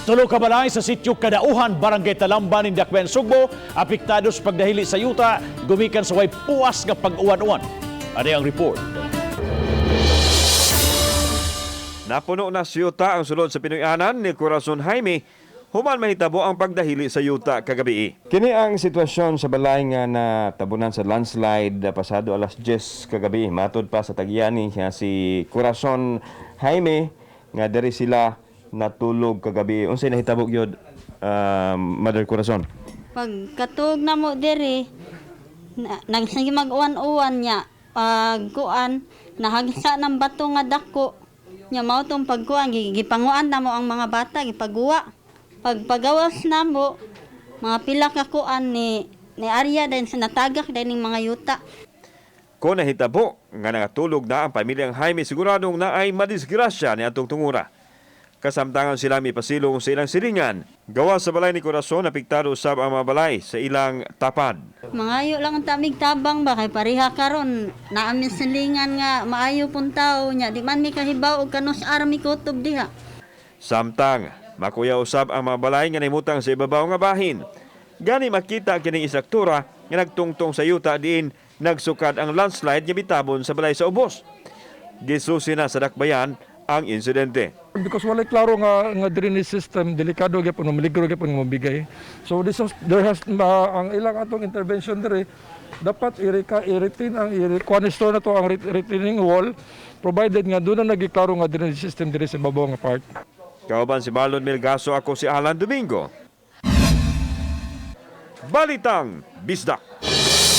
Tulo ka balay sa sitio Kadauhan, Barangay Talamban, Dakbayan, Sugbo, apektado sa pagdahili sa yuta, gumikan sa way puas nga pag-uwan-uwan. Ano ang report? Napuno na sa yuta ang sulod sa Pinoy-anan ni Corazon Jaime human mahitabo ang pagdahili sa yuta kagabi. Kini ang sitwasyon sa balay nga natabunan sa landslide pasado alas 10 kagabi. Matod pa sa tagyani nga si Corazon Jaime nga diri sila natulog kagabi. Unsay nahitabo gyud, Mother Corazon? Pagkatug na mo diri, na, nagsige mag-uwan-uwan niya. Pagkuan, nahagsa ng bato nga dako. Nya mao tong pagkuan, gipanguan na mo ang mga bata, gipaguwa. Pagpagawas na mo, mga pila ka kuan ni Arya din sa natagak din ning mga yuta. Kung nahitabo nga nangatulog na ang pamilyang Jaime, siguradong na ay madisgrasya ni atong tungura. Kasamtangan sila mipasilong sa ilang silingan. Gawa sa balay ni Corazon, apektado usab ang mga balay sa ilang tapad. Mangayo lang ang tamig tabang ba kay pareha karon naamin silingan nga maayo pun tawo nya di man mi kahibaw og kanus army kutob diha. Samtang, makuya usab ang mga balay nga nimutang sa ibabaw nga bahin. Gani makita kining istruktura nga nagtungtong sa yuta diin nagsukad ang landslide nga bitabon sa balay sa ubos. Gisusi na sa dakbayan ang insidente. Because walay klaro nga drainage system, delikado gyapon, maligro gyapon nga mabigay. So this is, there has ang ilang atong intervention diri dapat i-retain ang i-kuan na to ang retaining wall, provided nga doon na nagiklaro nga drainage system diri sa ibabaw nga part. Kauban si Marlon Melgaso, ako si Alan Domingo. Balitang Bisdak.